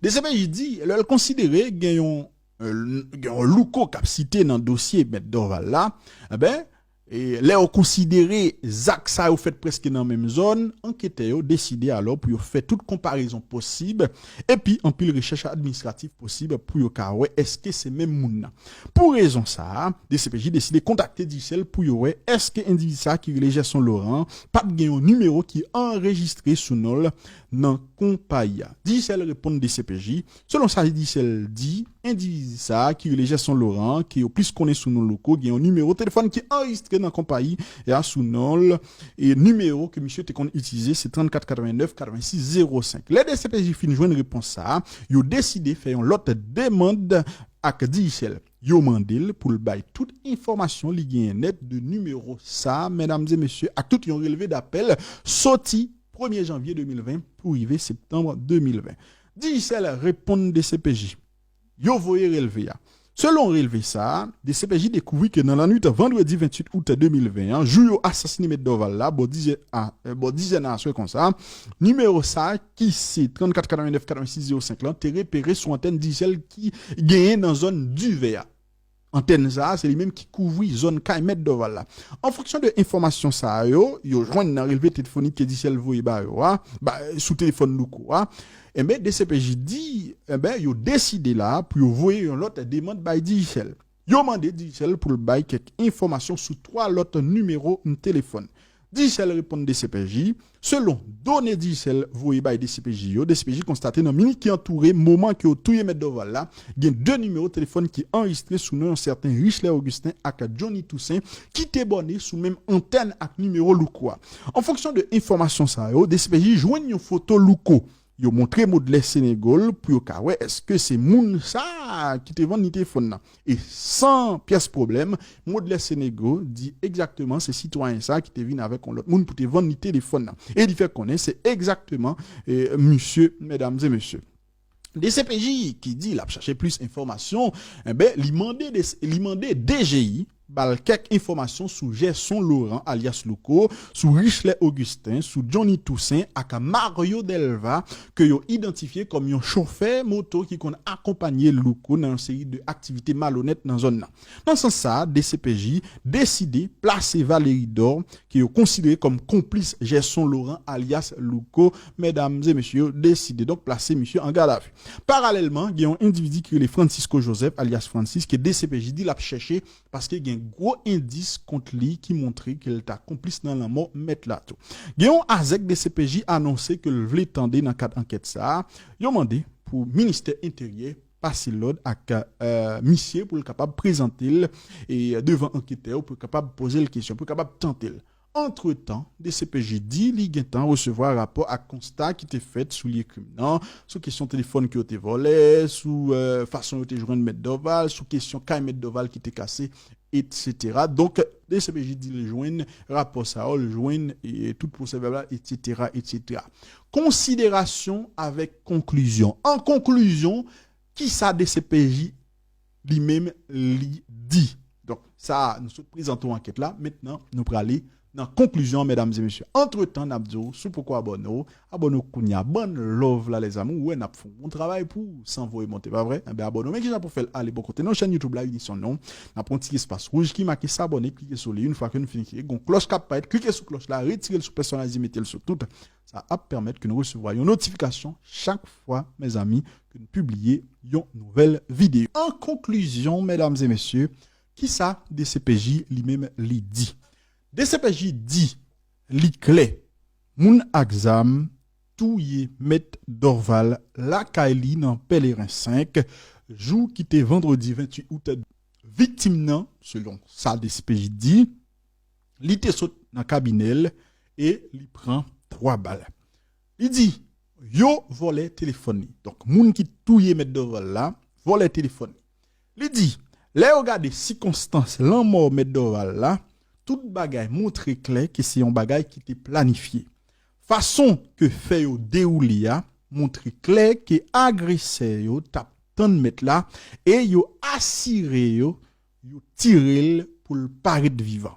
D C P J di, lè l konsidere gen yon, gen yon Louko k ap site nan dosye Mèt Dorval la, enben, e lè yo konsidere zak sa yo fèt prèske nan menm zòn, anketè yo deside alò pou yo fè tout konparezon posib epi anpil rechèch administratif posib pou yo ka wè èske se menm moun nan. Pou rezon sa a, D C P J deside kontakte Digicel pou yo wè èske endividi sa a ki rele Gerson Laurent p ap gen yon nimewo ki anrejistre sou non l nan konpayi a. Digicel reponn D C P J. Selon sa Digicel di, endividi sa a ki rele Gerson Laurent, ke yo plis konnen sou non Louko, gen yon nimewo telefòn ki anrejistre nan konpayi a sou non l, e nimewo ke misye te konn itilize se trannkat katrevennèf katrevensis zewo senk. Lè D C P J fin jwenn repons sa a, yo deside fè yon lòt demann ak Digicel. Yo mande l pou l bay tout enfòmasyon li genyen nèt de nimewo sa a, medam e mesye, ak tout yon relve dapèl soti premye janvye de mil ven pou rive septanm de mil ven. Digicel reponn D C P J. Yo voye relve a. Selon relve sa a, D C P J dekouvri ke nan lannwit vandredi venntuit out de mil ven an, jou yo asasine Mèt Dorval la, bò diz è a, bò diz è nan aswè konsa, nimewo sa a ki se trannkat katrevennèf katrevensis zewo senk lan te repere sou antèn Digicel ki genyen nan zòn Divè a. Antèn sa a, se li menm ki kouvri zòn kay Mèt Dorval la. An fonksyon de enfòmasyon sa yo, yo jwenn nan relve telefonik ke Digicel voye ba yo a, ba, sou telefòn Louko a, enben, D C P J di, enben, yo deside la pou yo voye yon lòt demann bay Digicel. Yo mande Digicel pou l bay kèk enfòmasyon sou twa lòt nimewo telefòn. Digicel reponn D C P J. Selon done Digicel voye bay D C P J yo, D C P J konstate nan minit ki antoure moman ke yo touye Mèt Dorval la, gen de nimewo telefòn ki anrejistre sou non yon sèten Richler Augustin ak Johnny Toussaint ki te bòne sou menm antèn ak nimewo Louko a. An fonksyon de enfòmasyon sa yo, D C P J jwenn yon foto Louko. Yo montre Modlè Senegal pou yo ka wè èske se moun sa a ki te vann li telefòn nan. E san pyès pwoblèm, Modlè Senegal di egzakteman se sitwayen sa a ki te vin avèk yon lòt moun pou te vann li telefòn nan. E li fè konnen se egzakteman, e, misye, medam e mesye. D C P J ki di l ap chache plis enfòmasyon, enben, li mande, li mande D G I ba l kèk enfòmasyon sou Gerson Laurent alyas Louko, sou Richler Augustin, sou Johnny Toussaint ak Mario Delva ke yo idantifye kòm yon chofè moto ki konn akonpanye Louko nan yon seri de aktivite malonèt nan zòn nan. Nan sans sa a, D C P J deside plase Valery Dor, ke yo konsidere kòm konplis Gerson Laurent alyas Louko, medam e mesye, yo deside donk plase misye an gadavi. Paralèlman, gen yon endividi ki rele Francisco Joseph alyas Francis ke D C P J di l ap chèche paske gen gwo endis kont li ki montre ke l ta konplis nan lanmò mèt la tou. Gen yon azèk D C P J anonse ke l vle tande nan kad ankèt sa a. Yo mande pou ministè enteryè pase lòd ak, e, misye pou l kapab prezante l, e, devan anketè yo, pou l kapab poze l kesyon, pou l kapab tante l. Antretan, D C P J di li gentan resevwa rapò ak konsta ki te fèt sou lye krim nan, sou kesyon telefòn ke yo te vòlè, sou, e, fason yo te jwenn Mèt Dorval, sou kesyon kay Mèt Dorval ki te kase, etsetera. Donk, D C P J di l jwenn rapò sa yo, l jwenn, e, tout pwosè vèbal, etsetera, etsetera. Konsiderasyon avèk konklizyon. An konklizyon, kisa D C P J li menm li di? Donk, sa a, nou sot prezante w ankèt la. Mentnan, nou prale nan konklizyon an, medam e mesye. Antretan, n ap di w, si w poko abòne w, abòne w kounye a. Ban n love la, lèzami. Ou wè, n ap fè yon bon travay pou w san voye monte, pa vre? Enben, abòne w. Men kijan pou w fè l ale bò kote nou? Chèn YouTube la, li gen yon non. N ap pran yon ti espas wouj ki make s'abonner, klike sou li. Yon fwa ke nou fin klike, gen yon klòch k ap parèt, klike sou klòch la, retire l sou pèsonalize, mete l sou tout. Sa ap pèmèt ke nou resevwa yon notifikasyon chak fwa, mezanmi, ke nou pibliye yon nouvèl videyo. An konklizyon, medam e mesye, kisa D C P J li menm li di? D C P J di li klè, moun ak zam touye Mèt Dorval lakay li nan Pèleren senk, jou ki te vandredi venntuit out. Viktim nan, selon sa D C P J di, li te sot nan kabinè l e li pran twa bal. Li di, yo vòlè telefòn li. Donk, moun ki touye Mèt Dorval la, vòlè telefòn li. Li di, lè yo gade sikonstans lanmò Mèt Dorval la, tout bagay montre klè ke se yon bagay ki te planifye. Fason ke fè yo dewoule a montre klè ke agresè yo t ap tann mèt la e yo asire yo yo tire l pou l pa ret vivan.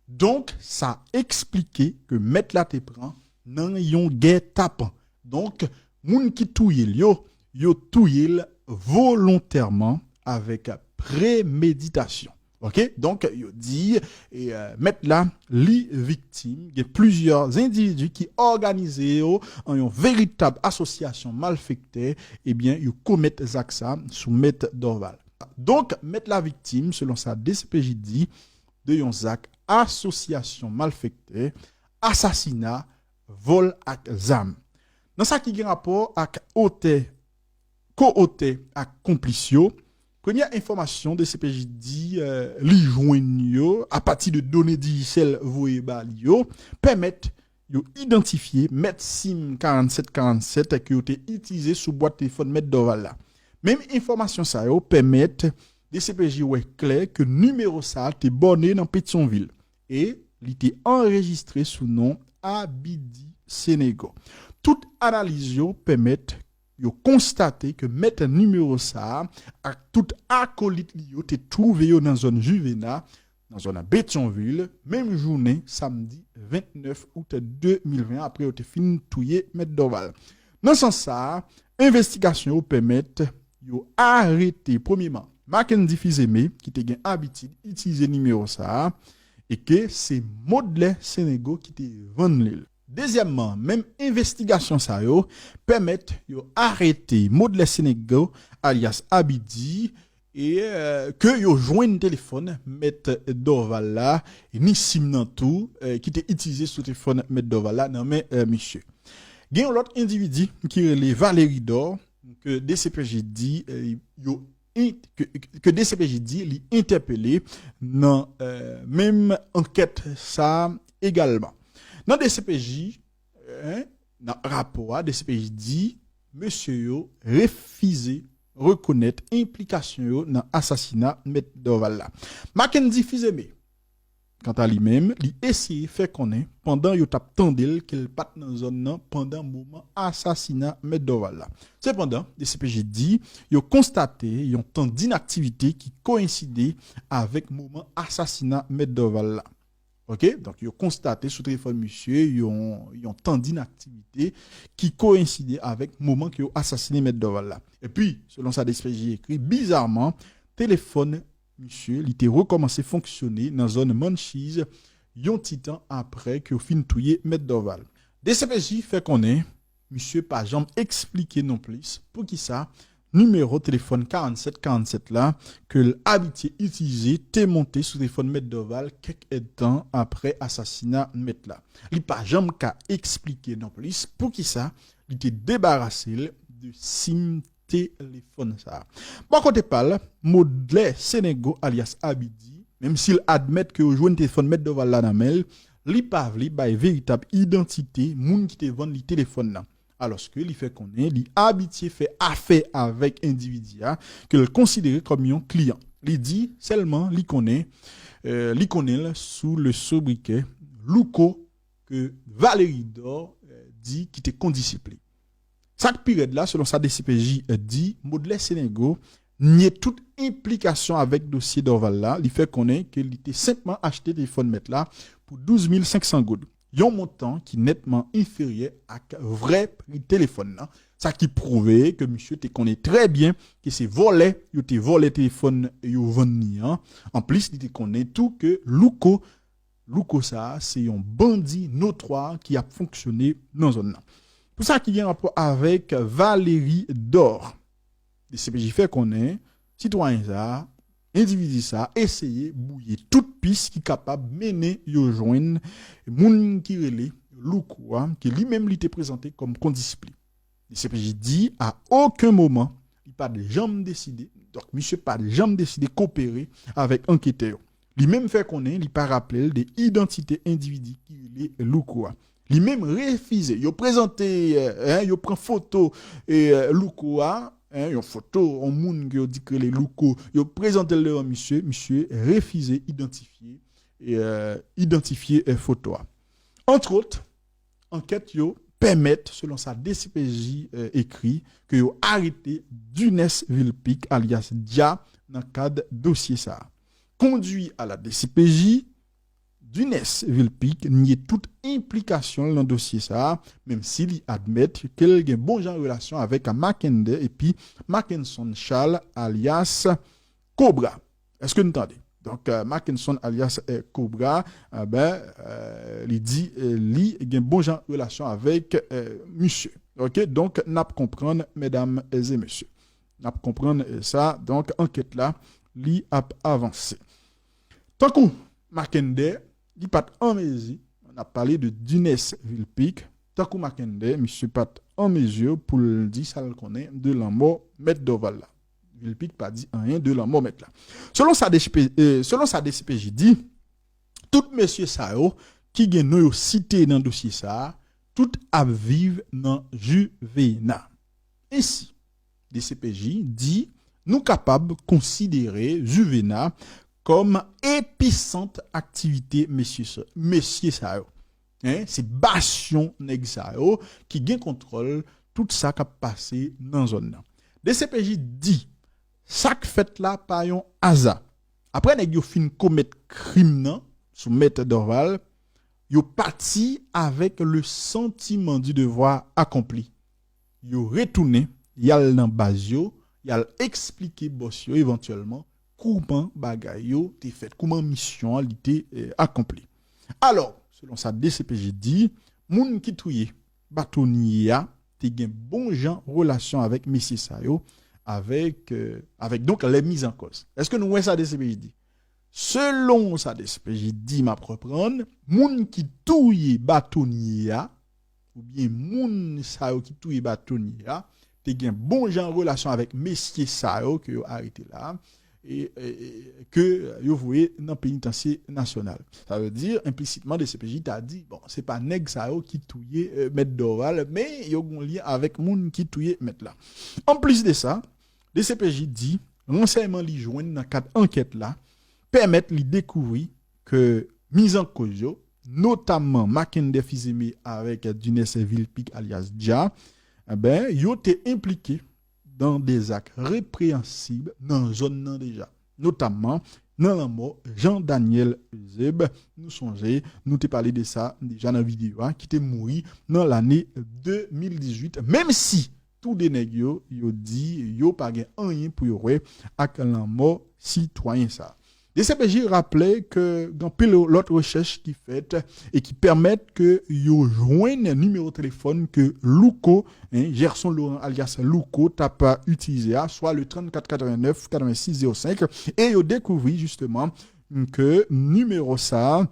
Donk, sa eksplike ke mèt la te pran nan yon gètapan. Donk, moun ki touye l yo, yo touye l volontèman avèk premeditasyon. Ok, donk yo di e, mèt la li viktim gen plizyè endividi ki òganize yo an yon veritab asosyasyon malfektè. Ebyen yo komèt zak sa sou mèt Dorval. Donk mèt la viktim selon sa D C P J di de yon zak asosyasyon malfektè, asasina, vòl ak zam. Nan sa ki gen rapò ak otè ko-otè ak konplis yo, premyè enfòmasyon D C P J di li jwenn yo apati de done dijityèl voye ba li yo pèmèt yo idantifye mèt sim karannsèt karannsèt ke yo te itilize sou bwat telefòn mèt Dorval la. Menm enfòmasyon sa yo pèmèt D C P J wè klè ke nimewo sa te bòne nan Petyonvil e li te anrejistre sou non Abidi Senego. Tout analiz yo pèmèt yo konstate ke mèt nimewo sa a ak tout akolit li yo te twouve yo nan zòn Juvena, nan zòn Petyonvil, menm jounen samdi vennèf out de mil ven apre yo te fin touye mèt Dorval. Nan sans sa a, envestigasyon yo pèmèt yo arete premyeman Mackendy Fils-Aimé ki te gen abitid itilize nimewo sa a e ke se Modlè Senego ki te vann li l. Dezyèmman, menm envestigasyon sa yo pèmèt yo arete Modlè Senego alyas Abidi e ke yo jwenn telefòn mèt Dorval la ni sim nan tou ki te itilize sou telefòn mèt Dorval la nan men misye. Gen yon lòt endividi ki rele Valery Dor ke D C P J di yo ke D C P J di li entèpele nan menm ankèt sa egalman. Nan D C P J, nan rapò a, D C P J di mesye yo refize rekonèt enplikasyon yo nan asasina mèt Dorval la. Mackendy Fils-Aimé, kanta li menm, li eseye fè konnen pandan yo t ap tande l ke l pa t nan zòn nan pandan moman asasina mèt Dorval la. Sepandan, D C P J di yo konstate yon tan dinaktivite ki koyenside avèk moman asasina mèt Dorval la. Ok, donk yo konstate sou telefòn misye yon, yon tan dinaktivite ki koyenside avèk moman ke yo asasine mèt Dorval la. Epi, selon sa D C P J ekri, bizaman, telefòn misye li te rekòmanse fonksyone nan zòn Manchiz yon ti tan apre ke yo fin touye mèt Dorval. D C P J fè konnen misye pa janm eksplike nonplis poukisa nimewo telefòn karannsèt karannsèt la ke l abitye itilize te monte sou telefòn mèt Dorval kèk èdtan apre asasina mèt la. Li pa janm ka eksplike nonplis poukisa li te debarase l de sim telefòn sa a. Bò kote pa l, Modlè Senego alyas Abidi, menm si l admèt ke yo jwenn telefòn mèt Dorval la nan men l, li pa vle bay veritab idantite moun ki te vann li telefòn nan. Alòske li fè konnen li abitye fè afè avèk endividi a ke l konsidere kòm yon kliyan. Li di sèlman li konnen li konnen l sou le sobriquet Louko ke Valery Dor di ki te kondisip li. Sa k pi rèd la, selon sa D C P J di, Modlè Senego nye tout enplikasyon avèk dosye Dorval la. Li fè konnen ke li te senpman achte telefòn mèt la pou douz mil senk san goud, yon montan ki nètman enferyè ak vrè pri telefòn nan. Sa ki pwouve ke misye te konnen trè byen ke se vòlè yo te vòlè telefòn yo vann li an. Anplis, li te konnen tou ke Louko Louko sa a se yon bandi notwa ki ap fonksyone nan zòn nan. Pou sa ki gen rapò avèk Valery Dor, D C P J fè konnen sitwayen sa a, endividi sa a eseye bwouye tout pis ki kapab mennen yo jwenn moun ki rele Louko a, ke li menm li te prezante kòm kondisip li. D C P J di a okenn moman li pa t janm deside, donk misye pa t janm deside kopere avèk anketè yo. Li menm fè konnen li pa raple l de idantite endividi ki rele Louko a. Li menm refize, yo prezante, en, yo pran foto e Louko a, en, yon foto yon moun ke yo di k rele Louko, yo prezante l devan misye, misye refize idantifye e idantifye foto a. Antwòt, ankèt yo pèmèt, selon sa D C P J, euh, ekri, ke yo arete Dunès Vilpique, alyas Dja, nan kad dosye sa a. Kondui a la D C P J, Dunès Vilpique nye tout enplikasyon l nan dosye sa a, menm si li admèt ke l gen bon jan relasyon avèk Mackenday epi Mackenson Charles, alyas Cobra. Èske n tande? Donk, euh, Mackenson alyas, euh, Cobra, eh ben, euh, li di, euh, li gen bon jan relasyon avèk, euh, misye. Ok, donk, n ap konprann, medam e mesye. N ap konprann, euh, sa. Donk, ankèt la, li ap avanse. Tankou Mackenday, li pa t an mezi, n ap pale de Dunès Vilpique, tankou Mackenday, misye pa t an mezi pou l di sa l konnen de lanmò Mèt Dorval la. Vilpique pa di anyen de lanmò mèt la. Selon sa D C P, euh, selon sa D C P J di, tout mesye sa yo ki gen non yo site nan dosye sa a, tout ap viv nan Juvena. Ensi, D C P J di nou kapab konsidere Juvena kòm episant aktivite mesye sa, mesye sa yo. Hein, se basyon nèg sa yo ki gen kontwòl tout sa k ap pase nan zòn nan. D C P J di, sa k fèt la pa yon aza. Apre nèg yo fin komèt krim nan sou Mèt Dorval, yo pati avèk le sentiment du devoir accompli. Yo retounen, y al nan baz yo, y al eksplike bòs yo evantyèlman kouman bagay yo te fèt, kouman misyon an li te, eh, akonpli. Alò, selon sa D C P J di, moun ki touye batonye a te gen bon jan relasyon avèk mesye sa yo, avèk, eh, avèk donk lè mizankoz. Èske nou wè sa D C P J di? Selon sa D C P J di, m ap reprann, moun ki touye batonye a, oubyen moun sa yo ki touye batonye a, te gen bon jan relasyon avèk mesye sa yo ke yo arete la, e, e, e, ke yo voye nan penitansye nasyonal. Sa vle di, enplisitman, D C P J ta di, bon, se pa nèg sa yo ki touye, eh, Mèt Dorval, men yo gen lyen avèk moun ki touye mèt la. Anplis de sa, D C P J di, ransèyman li jwenn nan kad ankèt la pèmèt li dekouvri ke mizankoz yo, notamman Mackenday Fils-Aimé avèk Dunès Vilpique alyas Dja, enben, yo te enplike nan de zak repreyansib nan zòn nan deja, notamman nan lanmò Jean Daniel Eusèbe. Nou sonje, nou te pale de sa deja nan videyo a, ki te mouri nan lane de mil dizuit, menm si tou de nèg yo, yo di yo pa gen anyen pou yo wè ak lanmò sitwayen sa. D C P J raple ke gen anpil lòt rechèch ki fèt e ki pèmèt ke yo jwenn nimewo telefòn ke Louko, hein, Gerson Laurent alyas Louko t ap itilize a, swa le trannkat katrevennèf katrevensis zewo senk, e yo dekouvri jisteman ke nimewo sa a,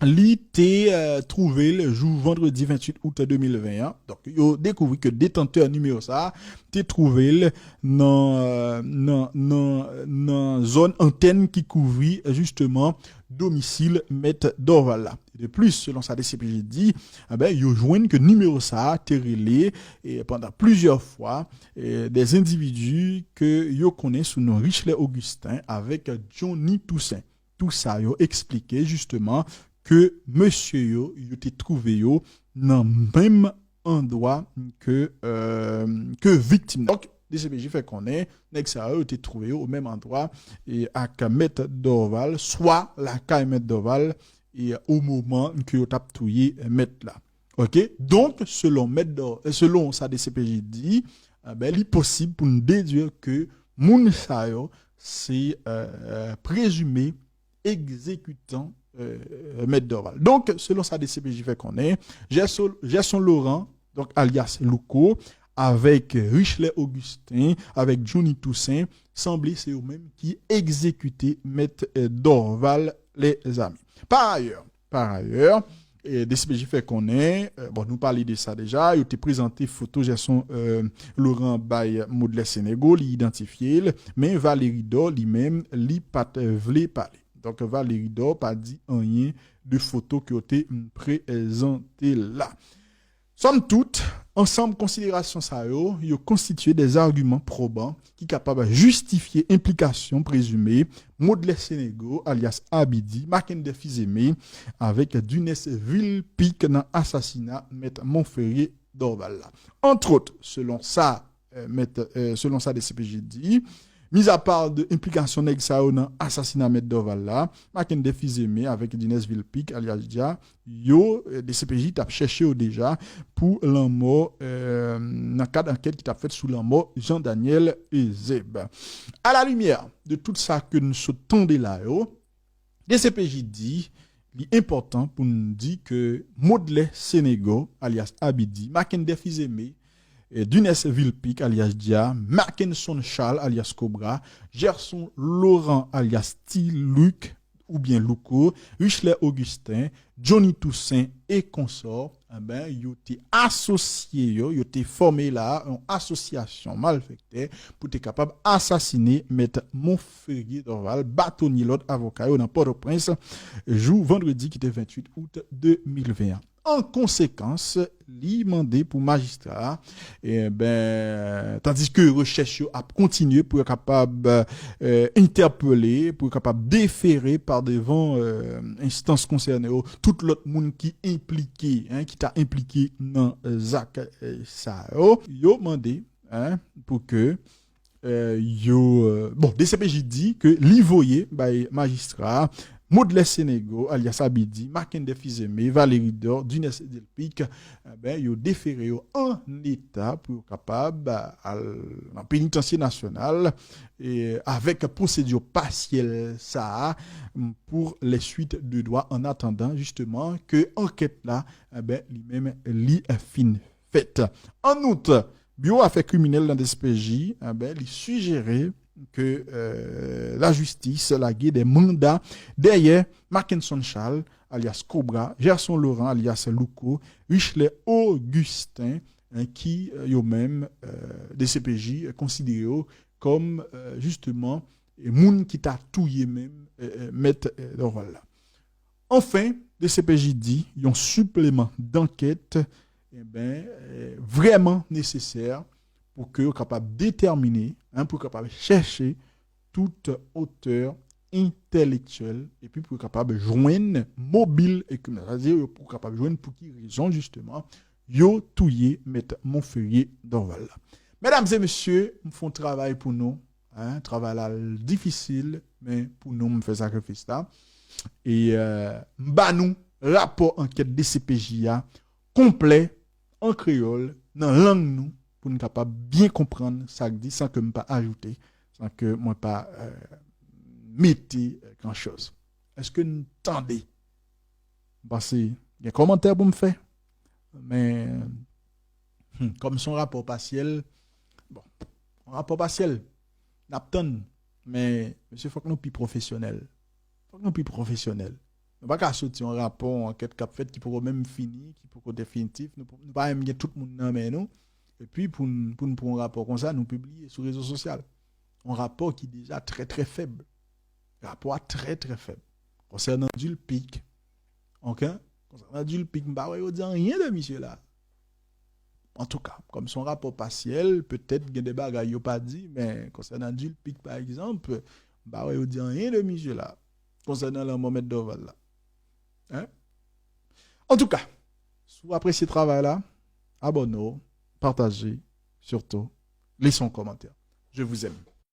li te, eh, twouve l jou vandredi venntuit out de mil ven an. Donk, yo dekouvri ke detantè nimewo sa a te twouve l nan, eh, nan, nan, nan zòn antèn ki kouvri, eh, jisteman, domisil Mèt Dorval la. De plis, selon sa D C P J di, enben, yo jwenn ke nimewo sa a te rele, eh, pandan plizyè fwa, eh, de endividi ke yo konnen sou non Richler Augustin avèk Johnny Toussaint. Tout sa yo eksplike jisteman ke mesye yo, yo te twouve yo nan menm andwa ke, eh, ke viktim nan. Donk, D C P J fè konnen nèg sa yo, yo te twouve yo o menm andwa e ak Mèt Dorval, swa lakay Mèt Dorval, e o moman ke yo t ap touye mèt la. Ok? Donk, selon Mèt Dor-, selon sa D C P J di, eh ben, li posib pou n dedui ke moun sa yo se, eh, prezime egzekitan, eh, Mèt Dorval. Donk, selon sa D C P J fè konnen, Gerson, Gerson Laurent, donk alyas Louko, avèk Richler Augustin, avèk Johnny Toussaint, sanble se yo menm ki egzekite Mèt, eh, Dorval lèzami. Pa ayè, pa ayè, eh, D C P J fè konnen, eh, bon, nou pale de sa deja, yo te prezante foto Gerson, eh, Laurent bay Modlè Senego, li idantifye l, men Valery Dor, li menm, li pa t vle pale. Donk, Valery Dor pa di anyen de foto ke yo te, mm, prezante la. Sòm tout, ansanm konsiderasyon sa yo, yo konstitye de agiman pwoban ki kapab jistifye enplikasyon prezime Modlè Senego, alyas Abidi, Makendè Fizeme, avèk Dunès Vilpique nan asasina Mèt Monferrier Dorval la. Antwòt, selon sa, euh, mèt, euh, selon sa D C P J di, mizapa de enplikasyon nèg sa yo nan asasina Mèt Dorval la, Makendè Fizeme avèk Dunès Vilpique, alyas Dja, yo, euh, D C P J t ap chèche yo deja pou lanmò, euh, nan kad ankèt ki t ap fèt sou lanmò Jean Daniel Eusèbe. A la limyè de tout sa ke nou sot tande la yo, D C P J di, li enpòtan pou n di ke Modlè Senego, alyas Abidi, Makendè Fizeme, eh, Dunès Vilpique, alyas Dja, Mackenson Charles, alyas Cobra, Gerson Laurent, alyas Ti Luc, oubyen Louko, Richler Augustin, Johnny Toussaint e konsò, enben, yo te asosye yo, yo te fòme la, yon asosyasyon malfektè pou te kapab asasine Mèt Monferrier Dorval, batonye lòt avoka yo nan Pòtoprens, jou vandredi ki te venntuit out de mil ven an. An konsekans, li mande pou majistra a, enben, tandiske rechèch yo ap kontinye pou yo kapab, eh, entèpele, pou yo kapab defere pa devan, eh, enstans konsène yo, tout lòt moun ki enplike, en, ki ta enplike nan, eh, zak, eh, sa yo. Yo mande, en, pou ke, eh, yo, eh, bon, D C P J di ke li voye bay majistra a Modlè Senego, alyas Abidi, Makendè Fizeme, Valery Dor, Dunès Vilpique, enben, yo defere yo an eta pou yo kapab al nan penitansye nasyonal, e avèk pwosedi pasyèl sa a, m, pour les suites de droit, en attendant, justement, ke ankèt la, enben, li menm, li fin fèt. An out, Biwo Afè Kriminèl nan D C P J, enben, li sijere ke, eh, lajistis lage de manda dèyè Mackenson Charles, alyas Cobra, Gerson Laurent, alyas Louko, Richler Augustin, en, ki, eh, yo menm, eh, D C P J konsidere yo kòm, eh, jisteman, e moun ki ta touye menm, eh, eh, Mèt, eh, Dorval la. Anfen, D C P J di, yon sipleman dankèt, enben, eh, vrèman nesesè pou ke yo kapab detèmine, en, pou yo kapab chèche tout otè entèlektyèl, epi pou yo kapab jwenn mobil e kriminèl. Sa vle di, yo pou kapab jwenn pou ki rezon, jisteman, yo touye Mèt Monferrier Dorval la. Medam e mesye, m fè yon travay pou nou, en, travay la difisil, men pou nou, m fè sakrifis la. E, eh, m ba nou rapò ankèt D C P J a konplè, an kreyòl, nan lang nou, pou n kapab byen konprann sa k di, san ke m pa ajoute, san ke mwen pa, eh, mete, eh, gran chòz. Èske n tande? M panse gen kòmantè pou m fè, men, hmm, kòm se yon rapò pasyèl, bon, yon rapò pasyèl, n ap tann, men, mesye, fòk nou pi pwofesyonèl. Fòk nou pi pwofesyonèl. Nou pa ka soti yon rapò, yon ankèt k ap fèt ki poko menm fini, ki poko definitif. Nou, nou pa menm gen tout moun nan men nou. Epi pou n, pou n pran yon rapò konsa, nou pibliye sou rezo sosyal. Yon rapò ki deja trè, trè fèb. Rapò a trè, trè fèb. Konsènan Dulpic, ok? Konsènan Dulpic, m pa wè yo di anyen de misye la. Antouka, kòm se yon rapò pasyèl, petèt gen de bagay yo pa di, men konsènan Dulpic, pa egzanp, m pa wè yo di anyen de misye la. Konsènan lanmò Mèt Dorval la. Hein? Antouka, si w apresye travay la, abòne w, pataje, sirtou, lese yon kòmantè. Je vous aime.